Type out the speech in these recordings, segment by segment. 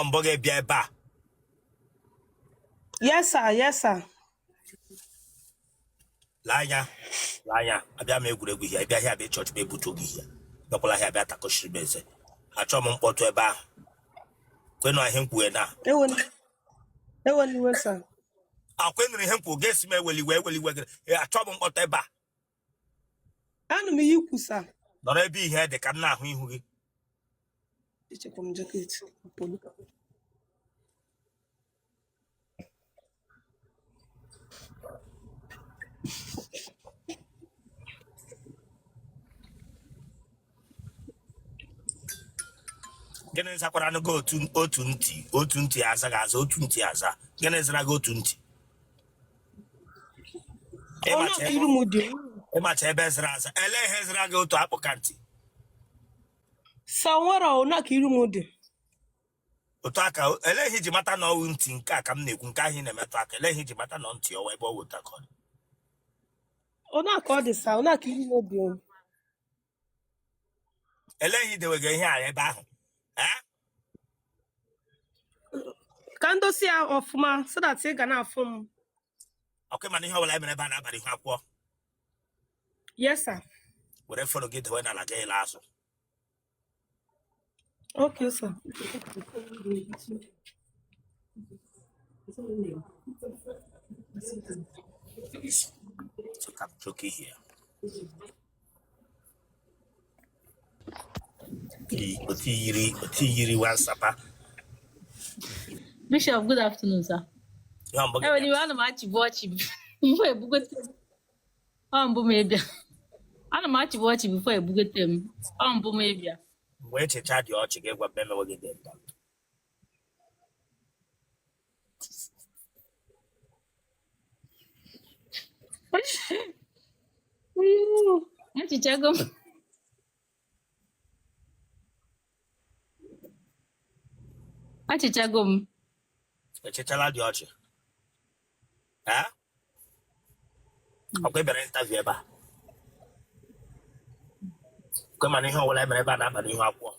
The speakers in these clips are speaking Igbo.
Mbụ gị bịa ebe a? Yes, sir. Yes, sir. Lee anya, lee anya, abịa m egwuregwu here. Ịbịa here bịa chọọchị m ebutu gị here. Bịakwala here bịa takọchiri m eze. Achọ m mkpọtụ ebe ahụ. Kwenụ ihe m kwuwe na. Ewela iwe, sir. Akwa ị nụrụ ihe m kwuo, ga-esi m eweli iwe, eweli iwe gị. Achọ m mkpọtụ ebe a. Anụ m ihe i kwu, sir. Nọrọ ebe ihe dị ka m na-ahụ ihu gị. Echekwa m jacket polo. Gịnị zakwara gị otu ntị, otu ntị azaghị aza, otu ntị aza? Gịnị zara gị otu ntị? Ịmacha ebe zara aza, ele ihe zara gị otu akpụka ntị? Sir, nwere ọna ka iru m dị. Otu aka, ele ihe i ji mata na ọ wụ ntị nke a ka m na-ekwu, nke ahụ ị na-emetụ aka, ele ihe i ji mata na ntị ọwa ebe ọ wụ otu aka ọ dị? Ọna ka ọ dị, sir, ọna ka iru m dị. Ele ihe i dewega ihe a ebe ahụ? Ee? Ka m dosi ya ọfụma so that ị ga na-afụ m. Ọkwa mana ihe ọbụla e mere ebe a na-abara ihu akwụkwọ. Yes, sir. Were phone gị dewe n'ala gị laa azụ. Okay, sir. So I'm joking here. Otu yiri, otu yiri wansapa. Bishop, good afternoon, sir. Ihe mbụ gị Enwere bịa. iwe, ana m achịbu ọchị before ebugote m. Ọ mbụ m ịbịa. Ana m achịbu ọchị before ebugote m. Ọ mbụ m ịbịa. Mgbe echicha dị ọchị gị gwa m emewe gị dị nta. Achịchago m. Achịchago m. Echechala dị ọchị. Ee? Ọkwa ị bịara interview ebe a. Kwe mana ihe ọbụla e mere ebe a na-aba n'ihu akwụkwọ.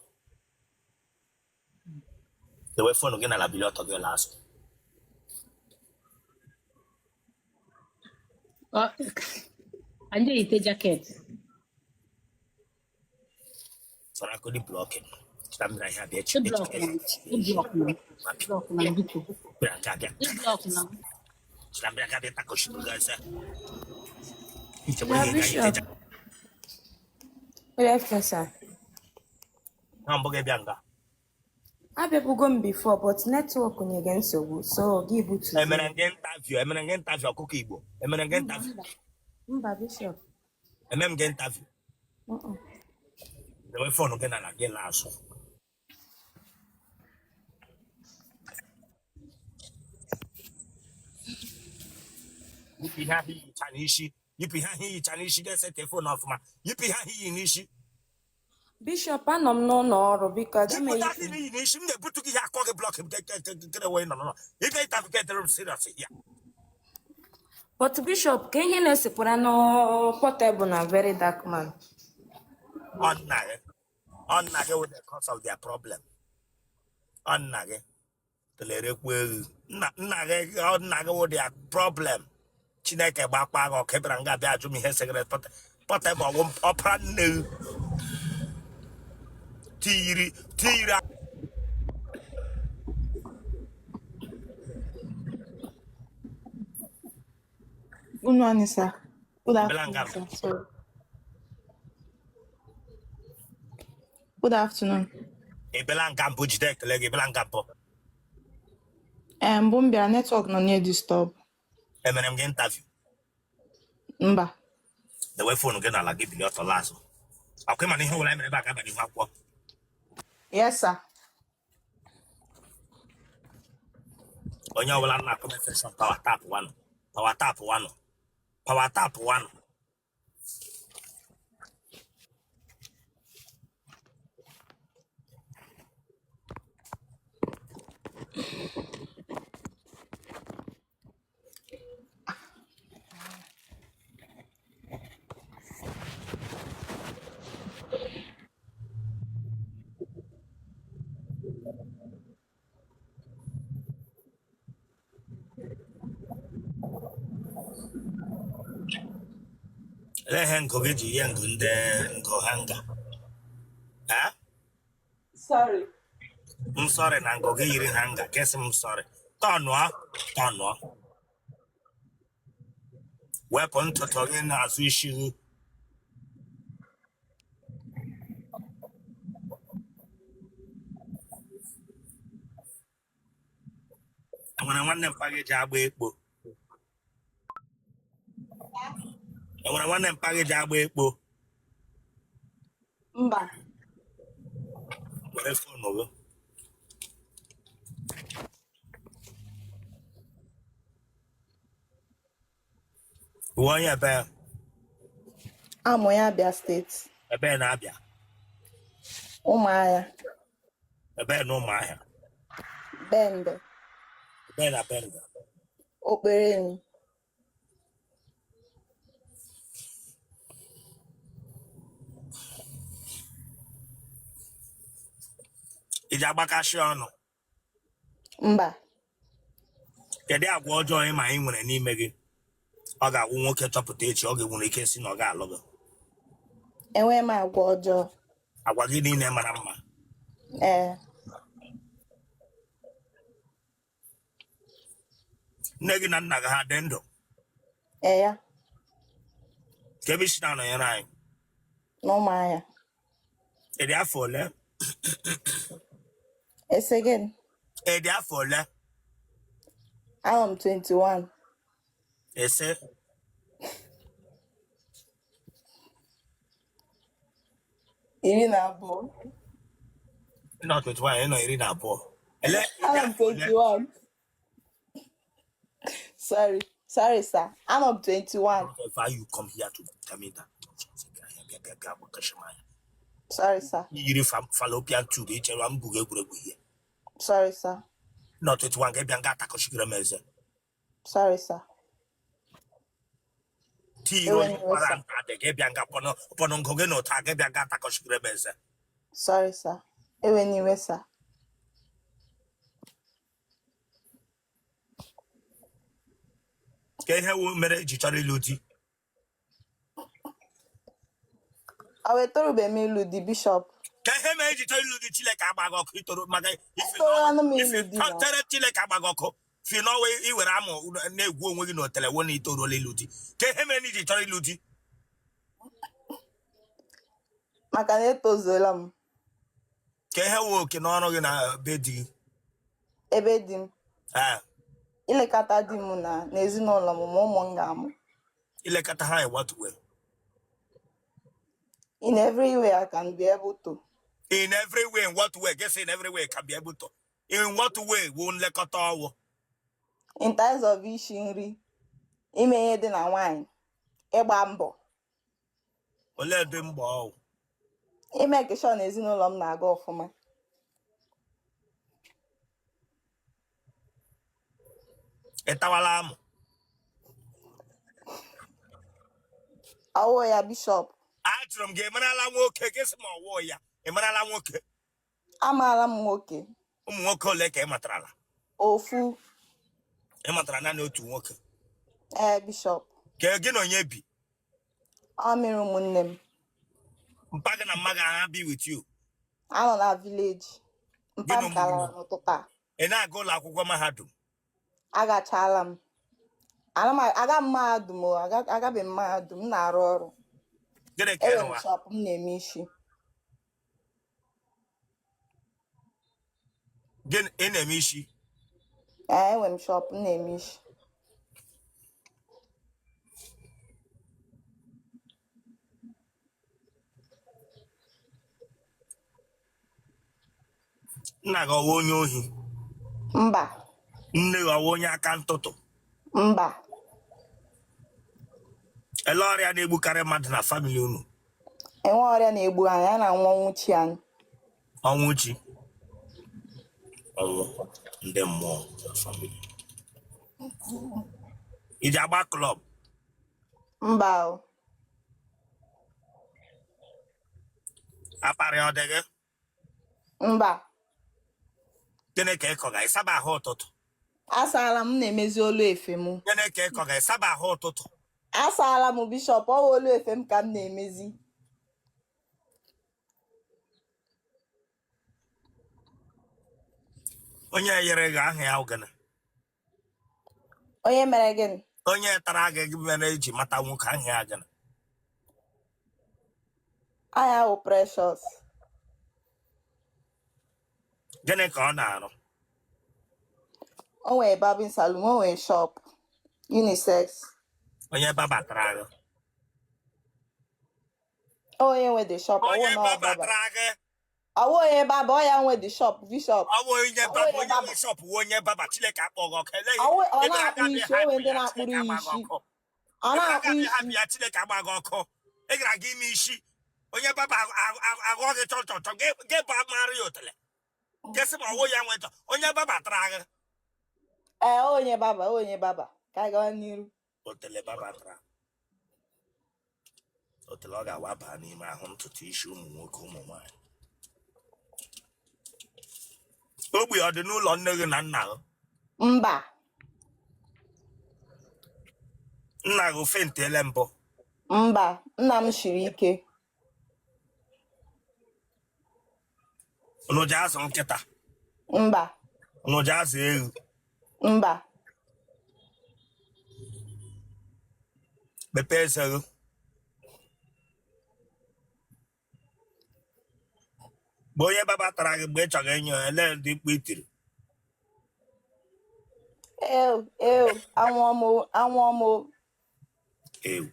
Dewe phone gị n'ala, bilie ọtọ gị laa azụ. Anyị eyite jacket. Sara akụdị blocking. Chita m bịara ihe abịa echi. Block na block na block na biko. Bịara nke abịa. Block na. Chita m bịara nke abịa takọchiri gị eze. Nchekwa Na ihe ga Bishop. iteja. Good afternoon, sir. Na mbụ gị bịa nga. Abịabugo m before, but network nyere nsogbu, so gị butuzie. Emere gị interview, emere gị interview ọkụkọ Igbo. Emere gị interview. Mba, mba, Bishop. Eme m gị interview. Dewe phone gị n'ala gị laa azụ. Yipụ ihe ahụ i yicha n'isi. Yipụ ihe ahụ i yicha n'isi ga-esete phone ọfụma. Yipụ ihe ahụ i yi n'isi. Bishop, anọ m n'ụlọ ọrụ, biko aga m Yipụta eyipụ. dị n'iyi n'isi m na-ebutu gị ihe akọ gị block kere wee nọ nọ. Ibe interview kedere m serious ya. But Bishop, ka ihe na-esekwara na Portable na Very Dark Man. Ọ nna gị. Ọ nna gị wụ the cause of their problem. Ọ nna gị. Telerekwu egwu. Nna nna gị, ọ nna gị wụ their problem. Chineke gbakwa gị ọkụ bịara nga bịa ajụ m ihe segere Portable ọwụ ọpara nne gị. Tiyiri tiyiri. Good morning, sir. Good Bịala afternoon, nga. sir. Sorry. Good afternoon. Ị bịala nga mbụ, jide ekele gị, ị bịala nga mbụ. Ee, mbụ m bịara network nọ na-edisturb. Emere m gị interview? Mba. Dewe phone gị n'ala gị bilie ọtọ laa azụ. Ọkwa ị ma na ihe ọbụla mere ebe a ga-aba n'ihu akwụkwọ. Yes, sir. Onye ọbụla na comment section, power tap one, power tap one, power tap one. Olee ihe ngụ gị ji yie ngụ ndị ngụ hanger? Eh? Sorry. M sorry na ngụ gị yiri hanger ka ị sị m sorry. Tọnụọ, tọnụọ. Wepụ ntutu gị n'azụ isi gị. Enwere nwanne mpa gị ji agba ekpo? Enwere nwanne mpa gị ji agba ekpo? Mba. Were phone gị. Uwe onye ebe? Amụ onye Abia State. Ebe na Abia? Ụmụahịa. Ebe na Ụmụahịa? Bende. Ebe na Bende? Okperenyi. Ị ji agbakashi ọnụ? Mba. Kedu agwa ọjọọ ị ma ị nwere n'ime gị ọ ga-awụ nwoke chọpụta echi ọ ga-enwere ike sị na ọ ga-alụ gị? Enweghị m agwa ọjọọ. Agwa gị niile mara mma. Ee. Nne gị na nna gị ha dị ndụ? Ee ya. Ka ebe i si na-anọnyere anyị? N'Ụmụahịa. Ị dị afọ ole? Ese gịnị? Ị dị afọ ole? Anọ m 21. Ese 12. Ị nọ 21, ị nọ 12. Ele ị dị Anọ m afọ ole? 21. Sorry. Sorry, sir. Anọ m 21. If you come here to tell me that nonsense, bịa bịa bịa bịa gbakasị m anya. Sorry, sir. I yiri fallopian tube i chere m buga egwuregwu ihe. Sorry, sir. Nọ 21 ga bịa nga atakọchigere m eze. Sorry, sir. Tiro Ewe n'iwe, kwara sir. nta dị gị bịa nga pọnọ pọnọ ngụ gị na ụta gị bịa nga atakọchigere m eze. Sorry, sir. Ewe n'iwe, sir. Ka ihe wu mere ji chọrọ ịlụ di? Ọ wee torubeghị m ịlụ di, Bishop. Ka ihe mere ji chọrọ ịlụ di? Chineke agba gị ọkụ itoro maka ifi Etoruola m ifi ịlụ di na. tere Chineke agba gị ọkụ fi n'ọnwa i were amụ na-egwu onwe gị n'otele wo na itoruola ịlụ di. Ka ihe mere na iji chọrọ ịlụ di? Maka na etozuola m. Ka ihe wụ oke n'ọrụ gị na be di gị? Ebe di m. Ee. Ilekọta di m na n'ezinụlọ m ma ụmụ m ga-amụ. Ilekọta ha in what way? In every way I can be able to. In every way, in what way? Guess in every way can be able to. In what way wụ nlekọta ọwụ? In terms of ishi nri, ime ihe dị na nwaanyị, ịgba mbọ. Olee dị mbọ ọwụ? Ime sure na ezinụlọ m na-aga ọfụma. Ị tawala amụ? Ọwụ ya, Bishop. Ajụrụ m gị, ị marala nwoke? Gị sị ma ọwụ ya. Ị marala nwoke? Amaala m nwoke. Ụmụ nwoke ole ka ị matarala? Ofu. Ị matara naanị otu nwoke? Ee, Bishop. Ka gị na onye bi? Ọ mịrị ụmụnne m. Mpa gị na mma gị ha bi with you? Anọ na village. Gị Mpa na m ka ụmụnne lara n'ụtụtụ a. Ị na-aga ụlọ akwụkwọ mahadum? Agachala m. Ana m aga m mahadum o, agabeghị m mahadum, m na-arụ ọrụ. Gịnị ka ị Enwere m rụwa? shop m na-eme isi. Gịnị ị na-eme isi? Ee, enwere m shop m na-eme isi. Nna gị ọwa onye ohi? Mba. Nne gị ọwa onye aka ntụtụ? Mba. Ele ọrịa na-egbukarị mmadụ na family unu? Enwe ọrịa na-egbu anyị, a na-anwụ ọnwụ chi anyị. Ọnwụ chi, ọnwụ ndị mmụọ na family. Ị ji agba club? Mba o. Aparị ọ dị gị? Mba. Gịnị ka ị kọga? Ị saba ahụ ụtụtụ? Asaala m, na-emezi olu efe m. Gịnị ka ị kọga? Ị saba ahụ ụtụtụ? Asaala m, Bishop. Ọ wụ olu efe m ka m na-emezi. Onye nyere gị aha ya gịnị? Onye mere gịnị? Onye tara gị mere eji mata nwoke, aha ya gịnị? Aha ya wụ Precious. Gịnị ka ọ na-arụ? O nwere barbing salon, o nwere shop unisex. Onye barber tara gị? Onye nwe the shop, ọwụ Onye na ọ barber barber. tara gị? Ọwụ onye barber, ọ ya nwe the shop, Bishop. Ọ bụ onye Ọwụ barber? onye Onye nwe barber. shop wụ onye barber. Chineke akpọ gị ọkụ. Eleghị Ọwụ ọ ebe na-akpụ aga isi, o nwere hapụ ndị ya, na-akpụrụ Chineke ya agba gị isi. ọkụ. Ọ Ebe na-akpụ aga isi. hapụ ya, Chineke agba gị ọkụ. Ị gara aga ime isi onye barber aghọ gị chọ chọ chọ gị ba mara ya otele gị sị ma ọwụ ya nwetọ onye barber tara gị. Ee, onye barber, onye barber. Ka anyị gawa n'iru. Otele barber tara, otele ọ ga-awa baa n'ime ahụ ntutu isi ụmụ nwoke, ụmụ nwaanyị. Ogbi ọ dị n'ụlọ nne gị na nna gị? Mba. Nna gị faintele mbụ? Mba, nna m shiri ike. Unu ji azụ nkịta? Mba. Unu ji azụ ewu? Mba. Mepee eze gị. Mgbe onye barber tara gị, mgbe ị chọrọ ịnyụ, ele ndị mkpu i tiri? Ew, ew, anwụọ m o, anwụọ m o. Ewu,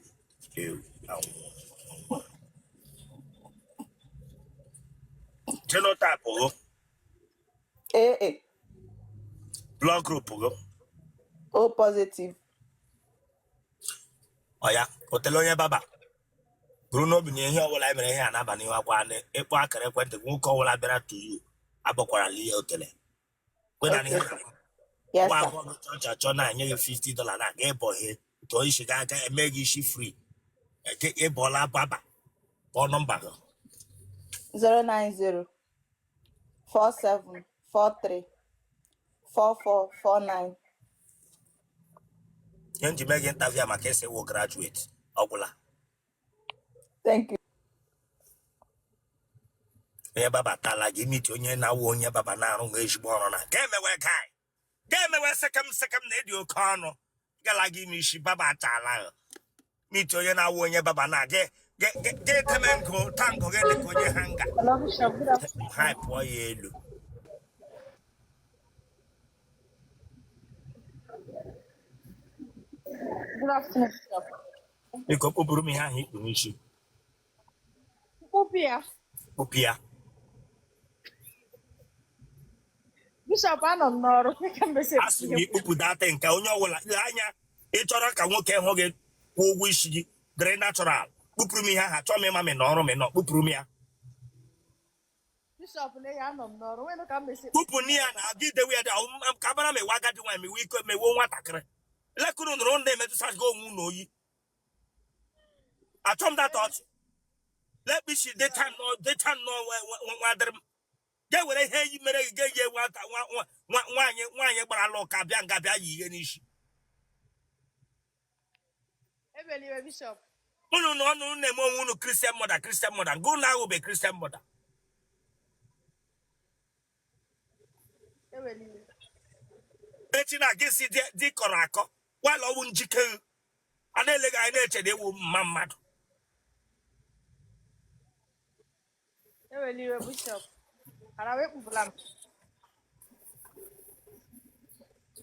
ewu, anwụ. Genotype gị? AA. Blood group gị? O positive. Ọ ya otele onye barber buru n'obi na ihe ọbụla e mere ihe a na-aba n'ihu akwa na ịkpọ akara ekwentị gị, nwoke ọbụla bịara to you abọkwarala ihe otele kwena Okay, ihe sir. Yes, nwa sir. agbọghọ chọọchị achọ na-enye gị $50 na-aga ịbọ ihe tụọ isi gị aka eme gị isi free eke ịbọla barber. Kpọọ nọmba gị. 090 47 43 44 49. Ihe m ji mee gị interview maka ị sị wụ graduate ọ gwụla. Thank you. Onye barber tala gị miti onye na-awụ onye barber na-arụ nwa ezigbo ọrụ na ga-emewe gai ga-emewe sekem sekem na ịdị oke ọnụ gala gị ime isi barber atala gị miti onye na-awụ onye barber na gị ga-eteme nkụ ta nkụ gị dịka onye hanga. Hello, Bishop. Good afternoon. Ha pụọ ya elu. Good afternoon, Bishop. Biko kpụpụrụ m ihe ahụ ikpu n'isi. Kpụpụ ya. Kpụpụ ya. Bishop, anọ m n'ọrụ. Ka m besi A sị m ikpupụ data nke onye ọbụla lee anya. Ị chọrọ ka nwoke hụ gị kwụọ ụgwọ isi gị dịrị natural, kpụpụrụ m ihe ahụ. Achọọ m ịma m na ọrụ m nọ, kpụpụrụ m ya. Bishop, na ya anọ m n'ọrụ. Nwere ka m besi. Kpụpụ na ya na gị dewe ya dị ahụ ka mara ma ewe agadi nwaanyị ma ewe iko ma ewe nwatakịrị lekụrụ nụrụ na-emetụta gị onwe unu oyi. Achọ m data ọchị lekpishi dịta nnọọ dịta nnọọ nwa dịrị m ga-ewere ihe eyi mere gị ga-eyi nwata nwaanyị nwaanyị gbara ụka bịa nga bịa yi ihe n'isi. Ebeliwe, Bishop. Unu na ọnụ na-eme onwe unu Christian mother, Christian mother nke unu ahụbe Christian mother. Ebeliwe. Echi na gị si dị kọrọ akọ nwala ọwụ njike a na-ele gị anyị na-eche na ewu mma mmadụ. Eweliwe, Bishop. Ara wee kpụpụla m.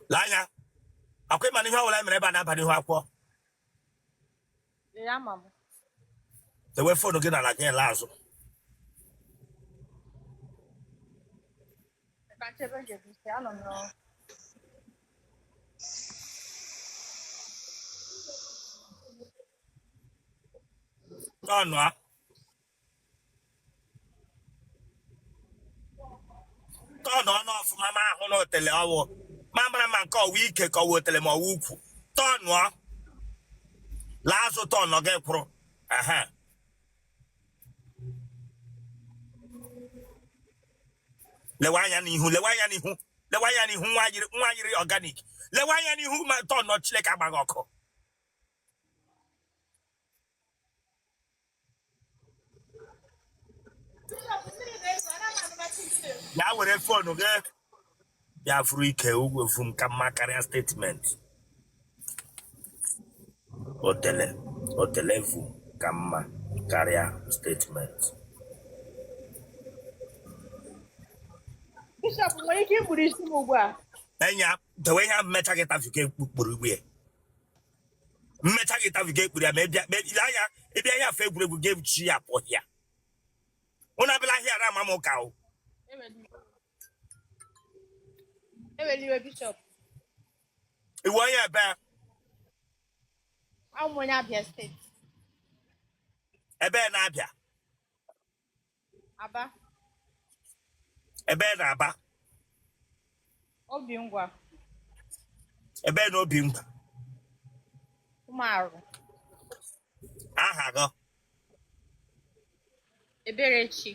Lee anya akwa ịma na ihe ọbụla mere ebe a na-aba n'ihu akwụkwọ. Ee, ama m. Dewe phone gị n'ala gị ele azụ. Ka nchebe m ga-ebute, anọ m n'ọrụ. Tọnụ a tọnụ ọnụ ọfụma ma ahụ na otele ọwụ ma mara ma nke ọwụ ike ka ọwụ otele ma ọwụ ukwu. Tọnụọ laa azụ, tọnụ gị kwụrụ aha. Lewe anya n'ihu, lewe anya n'ihu, lewe anya n'ihu. Nwa yiri, nwa yiri organic, lewe anya n'ihu ma tọnụ. Chineke agbaghị ọkụ. Ya were phone gị bịa furu ike ugwu efu m ka mma karịa statement. Otele otele vu ka mma karịa statement. Bishop nwere ike igburu isi m ugbu a. Enya dewe ihe mmecha gị tafi ka ekpukpuru igwe ya. Mmecha gị tafi ka ekpuru ya ma ịbịa ma ile anya ịbịa ya afọ egwuregwu gị chi ya pụọ ya. Ụnụ abịala ahịa ara ama m ụka o. Ewela iwe Bishop. Iwe onye ebe? Awụ m onye Abia steeti. Ebe na-abịa? Aba. Ebe na-aba? Obingwa. Ebe na Obingwa? Ụmụarụ. Aha gị? Eberechi.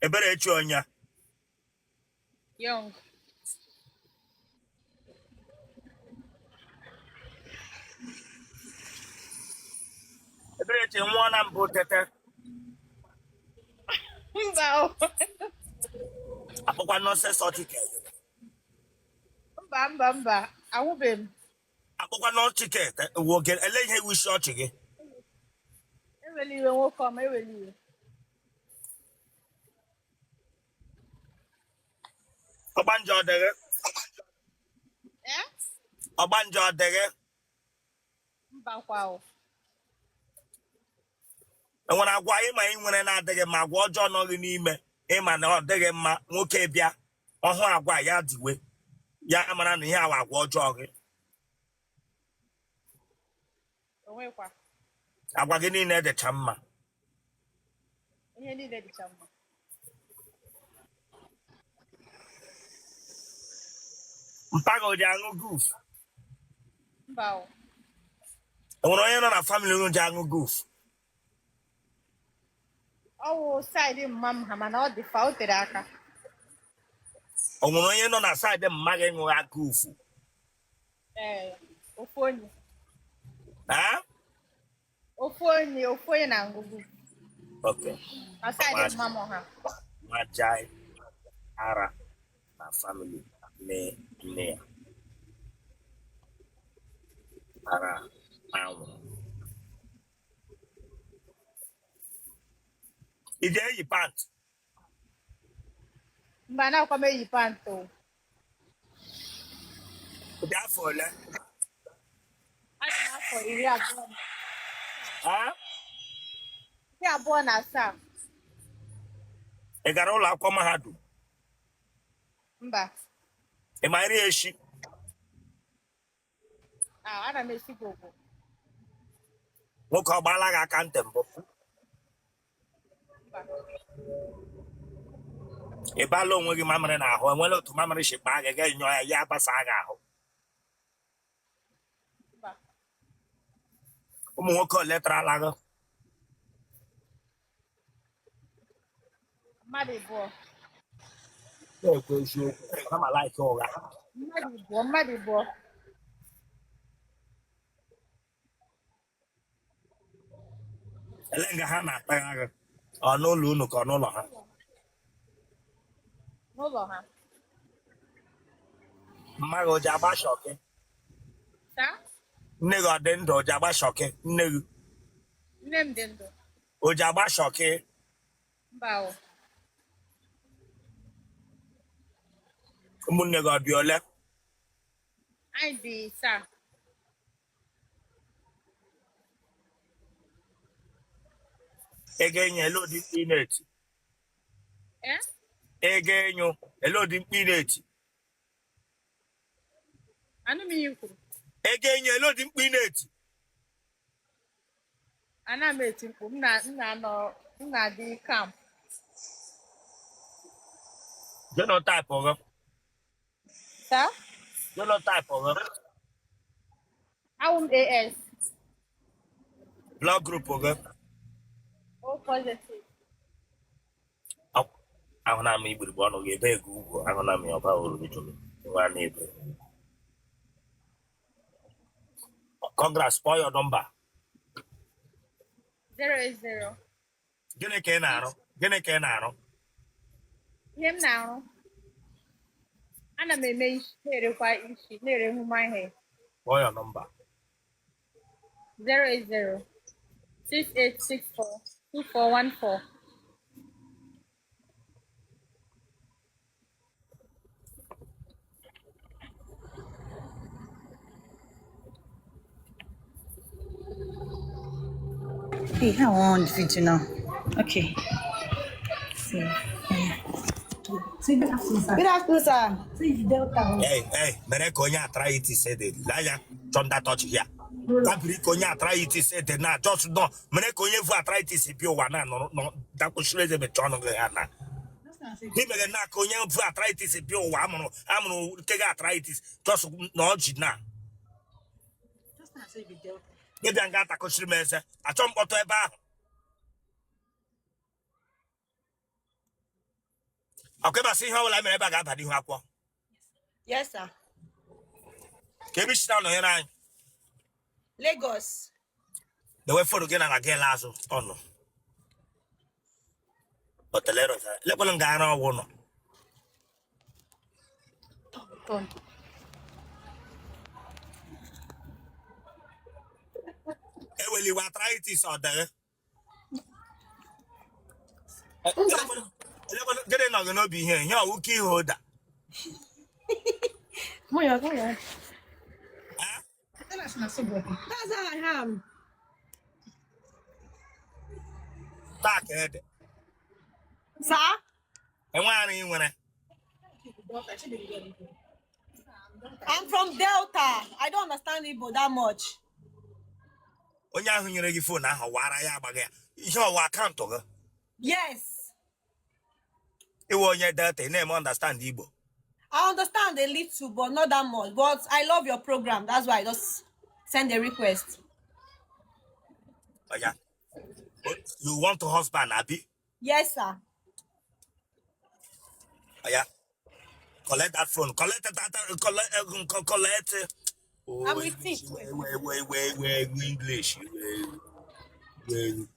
Eberechi onye? Young. Eberechi nwụọ na mbụ tete? Mba o. Akpọkwa nonsense ọchị ka Mba mba mba. Anwụbeghị m. akpọkwa n'ọchị ka nwoke ele ihe iwu isi ọchị gị. Ewela iwe nwoke ọma, ewela iwe. Ọgbanje ọ dịghị? Ee? Ọgbanje ọ dịghị? Mba kwa o. Enwere agwa ịma ị nwere na-adịghị mma, agwa ọjọọ nọ gị n'ime ịma na ọ dịghị mma, nwoke bịa ọhụ agwa ya diwe ya mara na ihe awa agwa ọjọọ gị? Onwekwa. Agwa gị niile dịcha mma. Ihe niile dịcha mma. Mpa gị o ji aṅụ guf? Mba o. Enwere onye nọ na family unu ji aṅụ guf? Ọ wụ side mma m ha mana ọ dị fa o tere aka. O nwere onye nọ na side mma gị ṅụrụ gufu? Ee, ofu onye. Ha? Ofu onye, ofu onye na-aṅụ guf. Okay. Na side mma m ha. Nwajai ara na family nne nne ya ara anwụrụ. Ị ga-eyi pant? Mba, anakwa m eyi pant o. Dị afọ ole? Adị m afọ 27. Ha? 27. Ị gara ụlọ akwụkwọ mahadum? Mba. Ị ma nri eshi? Ah, ana m esi gwogwo. Nwoke ọ gbaala gị aka ntị mbụ? Mba. Ị baala onwe gị mamịrị n'ahụ? Enwela otu mamịrị si kpaa gị ga nyụọ ya ya gbasa gị ahụ? Mba. Ụmụ nwoke ole tarala gị? Mmadụ ịbụọ. Na-ekwu eziokwu, ana m like ụgha. Mmadụ ịbụọ, mmadụ ịbụọ. Ele nga ha na-ata gị, ọ n'ụlọ unu ka ọ n'ụlọ ha? N'ụlọ ha. Mma gị o ji agba shọkị? Saa? Nne gị ọ dị ndụ? O ji agba shọkị? Nne gị? Nne m dị ndụ. O ji agba shọkị? Mba o. Ụmụnne gị ọ dị ole? Anyị dị isaa. Ego enyo ele ụdị mkpu ị na-eti? Ee? Ego enyo ele ụdị mkpu ị na-eti? Anụ m ihe i kwuru. Ego enyo ele ụdị mkpu ị na-eti? Ana m eti mkpu, m na m na-anọ m na-adị calm. Genotype gị? Saa? Genotype gị? Awụ m AS. Blood group gị? O positive. Ahụ na m igburigbe ọnụ gị ebe ego ugwu ahụ na m ya ọba uru gị jụrụ nwa na-ebe. Congrats, kpọọ your number. 080. Gịnị ka ị na-arụ? Gịnị ka ị na-arụ? Ihe m na-arụ, ana m eme isi, na-erekwa isi, na-ere human hair. Kpọọ ya nọmba. 080 6864 2414. Hey, how on the video now? Okay. So, yeah. Say good afternoon, sir. Good afternoon, sir. Say it's Delta. Hey, hey, mere ka onye arthritis dị lee anya chọnda touch here. Tabiri ka onye arthritis dị na just nọ mere ka onye vu arthritis bịa ụwa na nọrọ nọ dakwụsịrị eze mechie ọnụ gị ha na imere na ka onye vu arthritis bịa ụwa amụrụ amụrụ nke gị arthritis just na ọjị na Just now say it's Delta. gị bịa nga atakụchiri m eze achọ mkpọtụ ebe ahụ ọkwa ịbasị ihe ọbụla mere ebe a ga-aba n'ihu akwụkwọ. Yes, sir. Ka ebe isi na-anọnyere anyị. Lagos. Dewe phone gị na na gị la azụ ọnụ otelero lekwala nga ara ọgwụ nọ. Turn. Eweliwe arthritis ọ dịghị. Gịnị nọ gị n'obi ihe ihe ọwụ ka ihe ụda? Come on. That's how I am. Taa ka ede. Sir? Enwe ara ị nwere. I'm from Delta. I don't understand Igbo that much. Onye ahụ nyere gị phone ahụ wara ya agbaghị ya ihe ọwa akaụntụ gị. Yes. Iwe onye Delta ị na-eme understand Igbo. I understand a little, but not that much. But I love your program. That's why I just send a request. Oya, you want a husband, abi? Yes, sir. Oya, collect that phone, collect that, collect, collect. Oh, I'm with it. Wait, wait, wait, wait, wait, English. Wait, wait.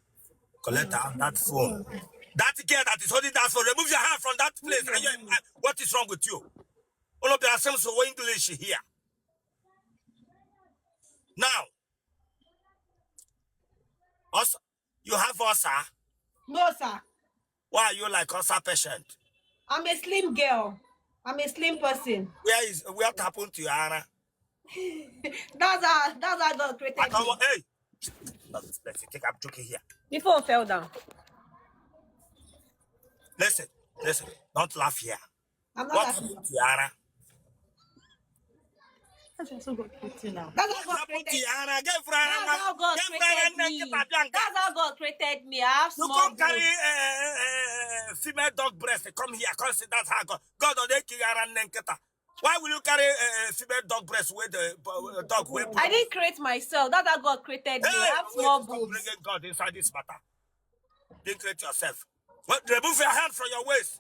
Collect that phone. That girl that is holding that phone, remove your hand from that place. And you, what is wrong with you? All of the same so English here. Now, us, you have ulcer. No, sir. Why are you like ulcer patient? I'm a slim girl. I'm a slim person. Where is what happened to your ara? That's how God I created don't me. want, hey, let's think I'm joking here. The phone fell down. Listen, listen, don't laugh here. I'm not What laughing. happened to your ara? That's how What God happened to created. your ara? Get for ara, That's how God get for ara, created me. That's how God created me. I have You small come carry boobs. Female dog breast. Come here, come see that's how God. God don't kill ara nkịta. Why will you carry female dog breast with the dog with? I didn't create myself. That's how God created me. I Hey, have wait, small stop boobs. bringing God inside this matter. Didn't create yourself. Well, remove your hand from your waist.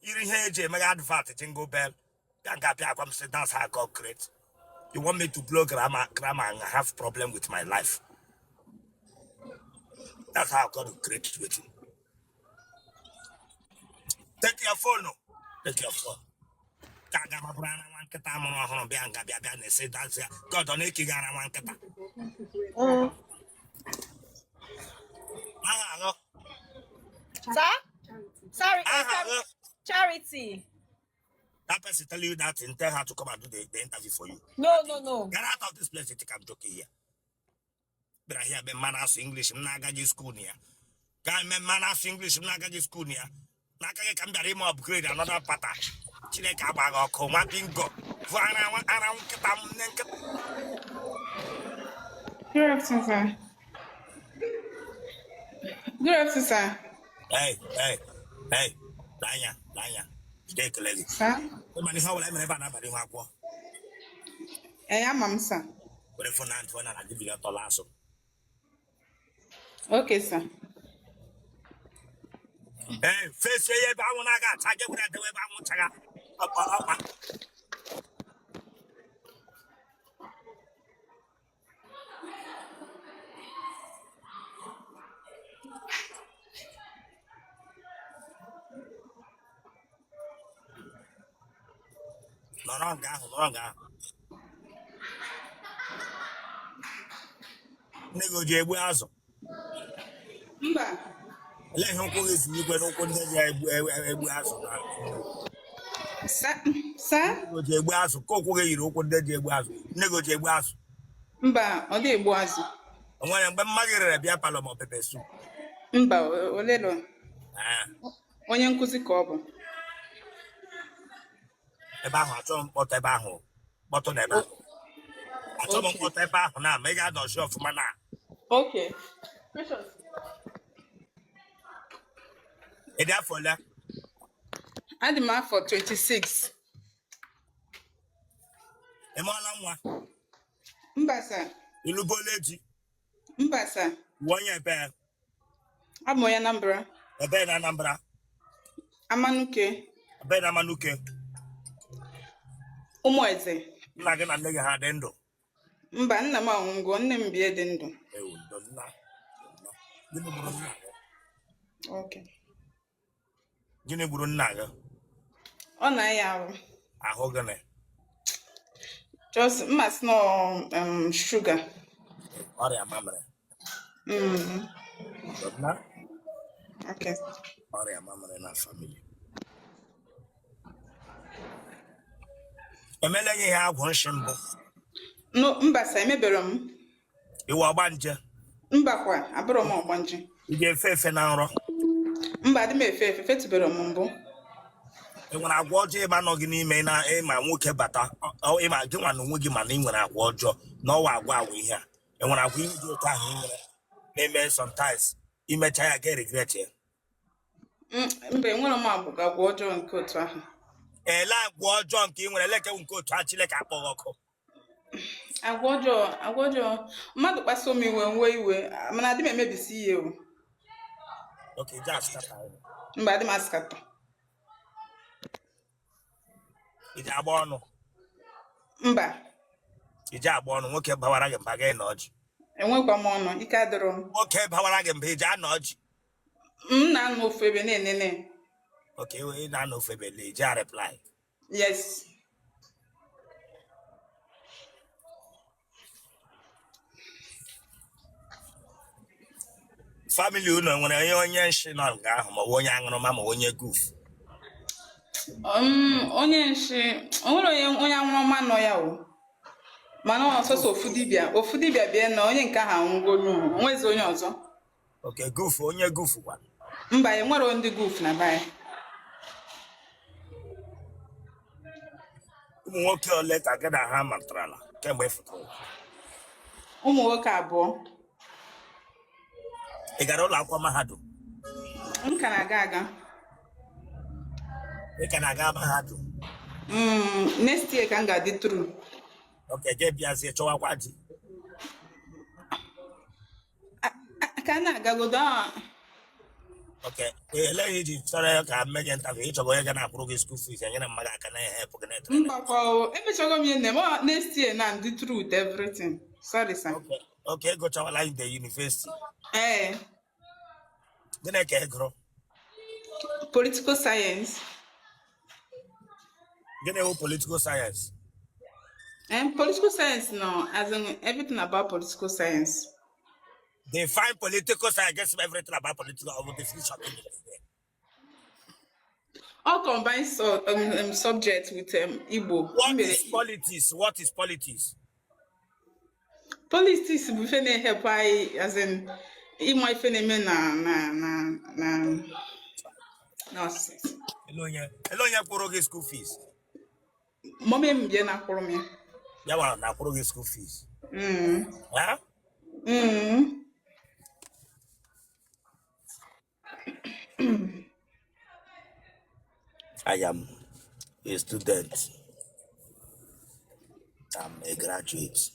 Iri ihe eji emeghe advert jingle bell. Bịa nga bịa gwa m sị that's how God creates. You want me to blow grammar, grammar and have problem with my life. That's how God will create with you. Take your phone. Oh. Take your phone. Ka aga ma bụrụ ara nwa nkịta amụrụ ọhụrụ bịa nga bịa bịa na-ese that's ya. God ọ na-eke gị ara nwa nkịta. Aha aghọ. Sir? Sorry, Aha aghọ. Charity. That person tell you that and tell her to come and do the interview for you. No, no, no. Get out of this place. You think I'm joking here. Bịara here be mmanụ asụ English m na-agaghị school na ya. Gaa mee mmanụ asụ English m na-agaghị school na ya. N'aka gị ka m bịara ime upgrade another pattern. Chineke agbaghị ọkụ nwa bingo. Vụ ara ara nkịta m nne nkịta. Good afternoon, sir. Good afternoon, sir. Hey, hey, hey. Lee anya, lee anya. Jide ekele gị. Sir? Ịma na ihe ọbụla e mere ebe a na-abalị ihu akwụkwọ. Eh, ama m, sir. Were phone na ntụ na na gị bili ọtọ laa asụ. Okay, sir. Ee, fesie ya ebe anwụ na-aga acha gị were edewe ebe anwụ chaga. Ọkpa ọkpa. Nọrọ nga ahụ, nọrọ nga ahụ. Nne gị o ji egbu azụ? Mba. Olee ihe ụkwụ gị si yikwe n'ụkwụ ndị ji egbu egbu azụ na Sir, sir? Nne gị o ji egbu azụ ka ụkwụ gị yiri ụkwụ ndị ji egbu azụ. Nne gị o ji egbu azụ? Mba, ọ dị egbu azụ. O nwere mgbe mma gị rere beer parlour ma ọ pepper soup? Mba, olelo. Ee. Onye nkụzi ka ọ bụ. Ebe ahụ achọghị mkpọtụ, ebe ahụ mkpọtụ na ebe ahụ achọghị Okay. mkpọtụ ebe ahụ na ma ị ga-adọchi ọfụma na Okay. Ị dị afọ ole? Adị m afọ 26. Ị mụọla nwa? Mba, sir. Ị lụgola di? Mba, sir. Wụ onye ebe? Abụ m onye Anambra. Ebe na Anambra? Amanuke. Ebe na Amanuke? Ụmụeze. Nna gị na nne gị ha dị ndụ? Mba, nna m anwụgo, nne m bie dị ndụ. Ewu, ndo nna. Nna. Gịnị gburu nna gị? Okay. Gịnị gburu nna gị? Ọ na-aya arụ. Ahụ gịnị? Just mma sị na sugar. Ọrịa mamịrị. Ndo nna. Okay. Ọrịa mamịrị na family. Emela gị ihe agwụ nshi mbụ? No, mba sir, emebere m. Ị wụ ọgbanje? Mbakwa, abụrọ m ọgbanje. Ị ga-efe efe na nrọ? Mba, adị m efe efe, fetubere m mbụ. Ị nwere agwa ọjọọ ịma nọ gị n'ime na ịma nwoke bata ịma gị nwa na onwe gị mana ị nwere agwa ọjọọ na ọwa agwa agwa ihe a ị nwere agwa ihe dị otu ahụ ị nwere na-eme sometimes imecha ya ga regret ya? Mba, enwere m agwa ọjọọ nke otu ahụ. Ele agwa ọjọọ nke ị nwere eleke nke otu a Chineke akpọghị ọkụ? Agwa ọjọọ mmadụ kpasuo m iwe, nwee iwe, mana adị m emebisi ihe o. Okay, just scatter. Mba, adị m ascatter. Iji agba ọnụ? Mba. Iji agba ọnụ, nwoke bawara gị mba, gị na ọjị? Enwekwa m ọnụ, ike adịrọ m. Nwoke bawara gị mba, iji anọ ọjị? M na-anọ ofu ebe na-enene. Okay, ị na-anọ ofu ebe lee, iji a reply? Yes. Family unu nwere onye nshi nọ nga ahụ, ma ọ bụ onye aṅụrụma, ma ọ bụ onye goof? Onye nshi o nwere onye aṅụrụma nọ ya o, mana ọ sọsọ ofu dibịa bịa na onye nke ahụ anwụgolu, onwezi onye ọzọ. Okay, goof, onye goof kwa? Mba, enwere ndị goof na be anyị. Ụmụ nwoke ole ka gị na ha matarala kemgbe ị fụtara ụwa? Ụmụ nwoke abụọ. Ị gara ụlọ akwụkwọ mahadum? M ka na-aga aga. Ị ka na-aga mahadum? Next year ka m ga-adị through. Okay, jee bịazie chọwakwa di? Ka a na-agagodo a. Okay, elee ihe iji chọrọ ya ka mee gị interview? Ịchọrọ onye ga na-akwụrụ gị school fees, enyere mmadụ aka na ehepụ gị na-etere? Mbakwa o, emechago m ihe nne m. Ọ, next year na ndị through with everything. Sorry, sir. Okay, ịgụchawala in the university? Ee. Gịnị ka ị gụrụ? Political science. Gịnị wụ political science? Political science, no, as in everything about political science. Define political science. Get everything about political of definition. All combined subject with Igbo. What is politics? What is politics? Politics bụ ife na-ehepụ anyị, as in ịma ife na-eme na ọsịsị. Ele onye kwụrụ gị school fees? Mummy m bịa na-akwụrụ m ya. Ya gwara na akwụrụ gị school fees? Mm. Ha? Mm. I am a student. I'm a graduate.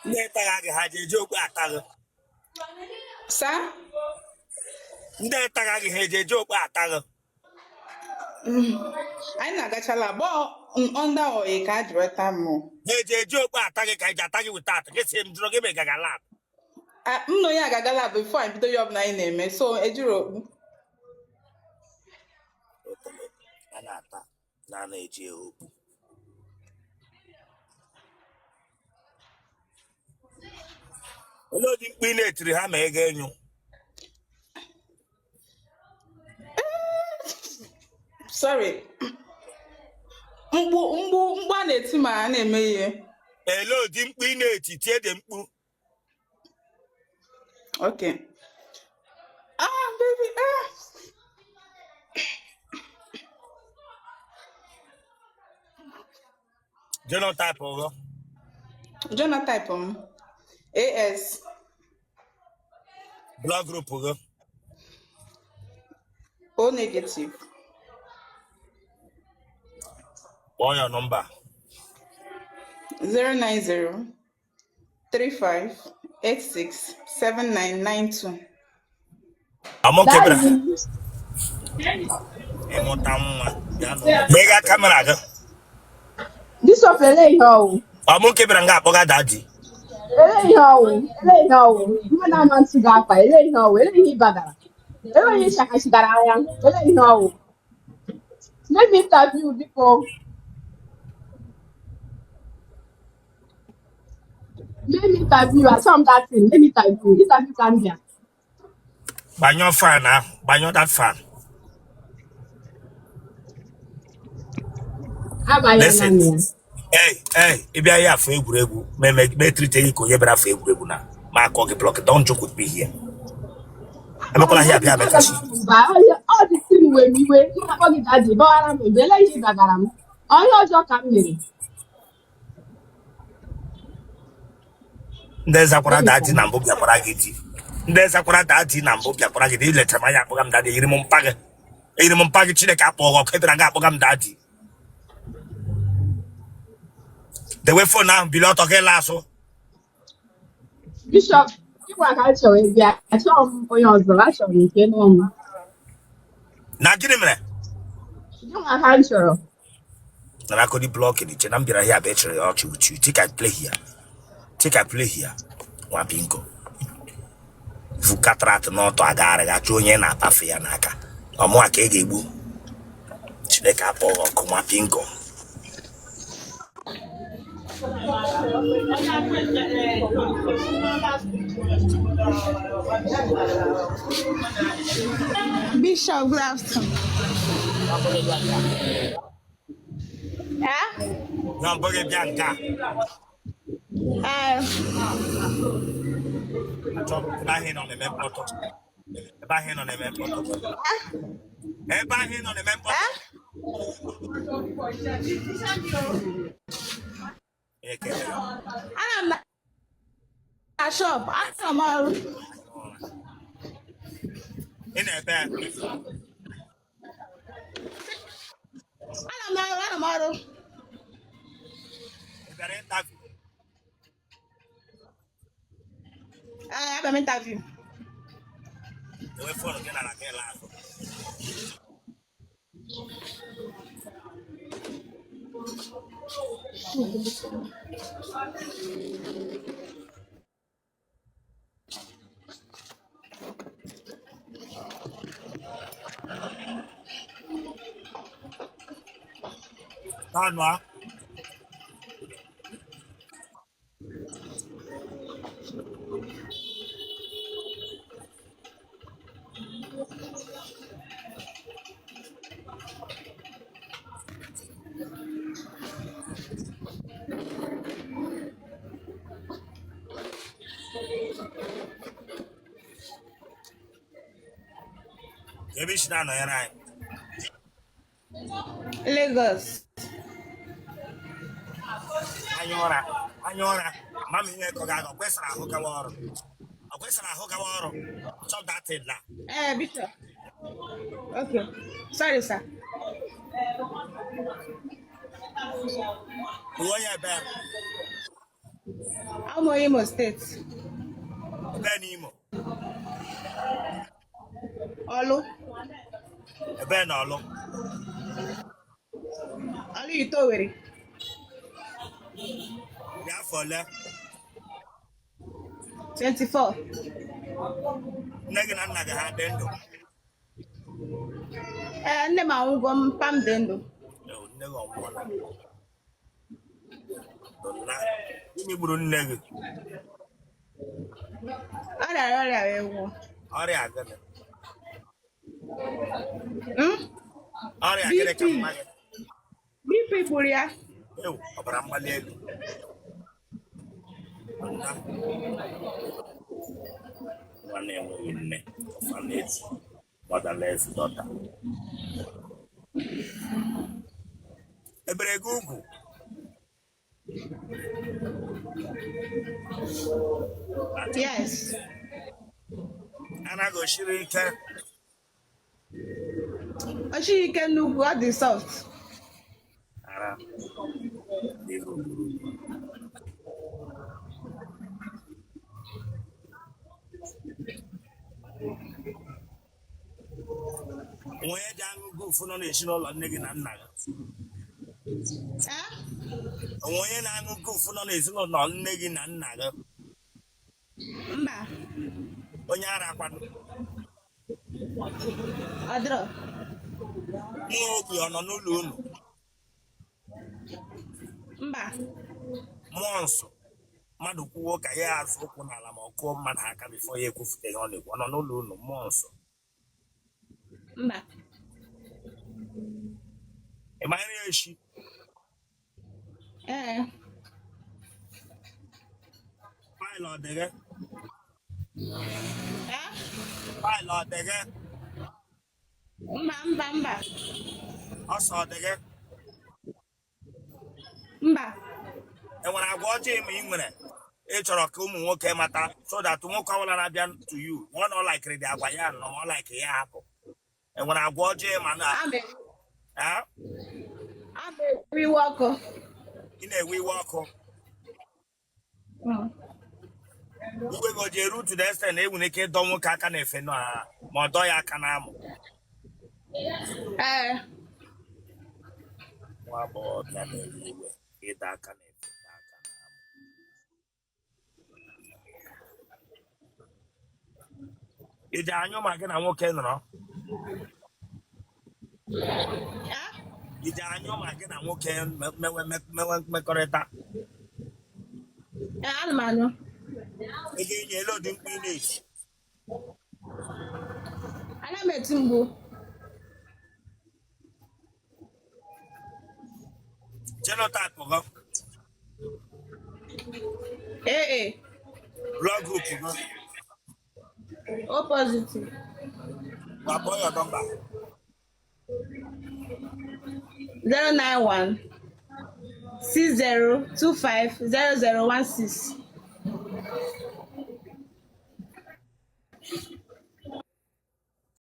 Ndị tagha gị ha ji eji okpu ata gị? Sir? Ndị tagha gị ha eji eji okpu ata gị? Anyị na-agachala abụọ under oyi ka a jụrụ taa m. Ha eji eji okpu ata gị ka eji ata gị without gị? Si m jụrụ gị ma ị gaga lab. M na onye a ga-aga lab before anyị bido ihe ọbụla anyị na-eme, so ejiri okpu. Otele a na-ata na a na-eji ya okpu. Olee ụdị mkpu ị na-etiri ha ma ị ga-enyu? Sorry. Mkpu mkpu mkpu a na-eti ma a na-eme ihe. Olee ụdị mkpu ị na-eti tie dị mkpu? Okay. Ah, baby, ah. Genotype gị? Genotype m. AS. Blood group gị? O negative. Kpọọ ya nọmba. 090 35 86 7992. Amụke bịara ịmụta nwa ya nọ gbega camera gị. Bishop, ele ihe ọwụ. Ọmụke bịara nga akpọga daddy. Ele ihe ọwụ. Ele ihe ọwụ. Mmadụ na-ama ntụ gị akwa. Ele ihe ọwụ. Ele ihe ịbagara. Ele onye ịchakachigara anya. Ele ihe ọwụ. Let me interview, biko. Let me interview. Achọ m that thing. Let me interview. Interview ka m bịa. Gbanyụọ fan ahụ, gbanyụọ that fan. Abanyela Listen. m ya. Ee ee, ị bịa ya afọ egwuregwu ma eme ma etrite gị ka onye bịara afọ egwuregwu na ma akọ gị block. Don't joke with me here. Emekwala ihe abịa mekachi. Mba, ọ dị si m wee m iwe. M na-akpọ gị daddy, gbawara m mgbe ele ihe ịbagara m. Ọ ihe ọjọọ ka m mere. Ndị zakwara daddy na mbụ bịakwara gị di, ndị zakwara daddy na mbụ bịakwara gị di. Ilechara m anya akpọga m daddy, eyiri m mpa gị, eyiri m mpa gị. Chineke akpọ gị ọkụ, ị bịara nga akpọga m daddy. Dewe phone ahụ, bili ọtọ gị laa azụ. Bishop, ịgwa ka m chọrọ ịbịa, achọghị m onye ọzọ, achọrọ m nke nọ m. Na gịnị mere? Gịnwa ka m chọrọ. Nara akọdi blocking iche na m bịara here bịa chere ya ọchị with you. Take I play here, take I play here. Nwa bingo vu cataract n'ọtọ agagharị achọ onye na-atafe ya n'aka ọmụa ka ị ga-egbu. Chineke akpọghị ọkụ, nwa bingo. Bishop, good afternoon. Eh? Na mbụ gị bịa nke a. Eh, Achọ m ebe ahụ ị nọ na-eme mkpọtụ, ebe ahụ ị nọ na-eme mkpọtụ, ebe ahụ ị nọ na-eme mkpọtụ. Eh? Ekele. Ana m na shop, ana m ọrụ. Ị na-ebe? Ana m ọrụ, ana m ọrụ. Ị bịara interview? Eh, abịa m interview. Dewe phone gị nara ka ịla azụ. Anụ a. Ebe isi na-anọnyere anyị? Lagos. Anya ụra, anya ụra, ama m ihe kọ gị aga. Ọ kwesịrị ahụ gawa ọrụ, ọ kwesịrị ahụ gawa ọrụ. Stop that thing now. Eh, Bishop. Okay. Sorry, sir. Uwe onye ebe? I'm Imo State. Ebe n'Imo? Olu. Ebe na Ọlụ? Olu Itowere. Dị afọ ole? 24. Nne gị na nna gị ha dị ndụ? Ee, nne m anwụgo, mpa m dị ndụ. Ee, nne gị ọ nwụọla? Nna, gịnị gburu nne gị? Ọ rịara ọrịa wee nwụọ. Ọrịa gịnị? Hmm? Ọrịa gịnị BP. ka mma gị? BP gburu ya. Ewu, ọbara mgbali elu. Nna, nwa na-enweghị nne, orphanage, motherless daughter. Ebere gị ugwu? Yes. Anaghị osiri ike? O sighi ike nnukwu, ọ dị soft. Ara n'ihu gburugburu. Onye ji aṅụ gufu nọ n'ezinụlọ nne gị na nna gị? Onwe onye na-aṅụ gufu nọ n'ezinụlọ nne gị na nna gị? Mba. Onye ara kwanụ? Ọ dịrọ. Nwa ogbi ọ nọ n'ụlọ unu? Mba. Mmụọ nsọ mmadụ kwuo ka ya azụ ụkwụ n'ala ma ọ kụọ mmadụ aka before ya ekwufute ihe ọ na-ekwu, ọ nọ n'ụlọ unu, mmụọ nsọ? Mba. Ị ma nri eshi? Ee. Pile ọ dị gị? Ee? Pile ọ dị gị? Mba, mba, mba. Ulcer ọ dị gị? Mba. Enwere agwa ọjọọ ma ị nwere ị chọrọ ka ụmụ nwoke mata, so that nwoke ọbụla na-abịa to you, ma ọ na ọ likiri dị agwa ya nọ, ma ọ like ya hapụ? Enwere agwa ọjọọ ma na Ama ewe iwe ọkụ. Ị na-ewe iwe ọkụ? Iwe gị o ji eru to the extent na enwere ike ịdọ nwoke aka na-efe na ma ọ dọ ya aka n'amụ? Ee. Nwa agbọghọbịa na-ewe iwe, ịdọ aka na-efe, dọ aka n'amụ. Ị ji anyụ ma gị na nwoke nọrọ? Ị ji anyụ ma gị na nwoke mewe mewe mmekọrịta? Ee, ana m anyụ. Ị ga-enye elu ụdị mkpu ị na-eti? Ana m eti mkpu. Genotype gị? AA. Blood group gị? O positive. Kpọọ your number. 091 60 25 00 16.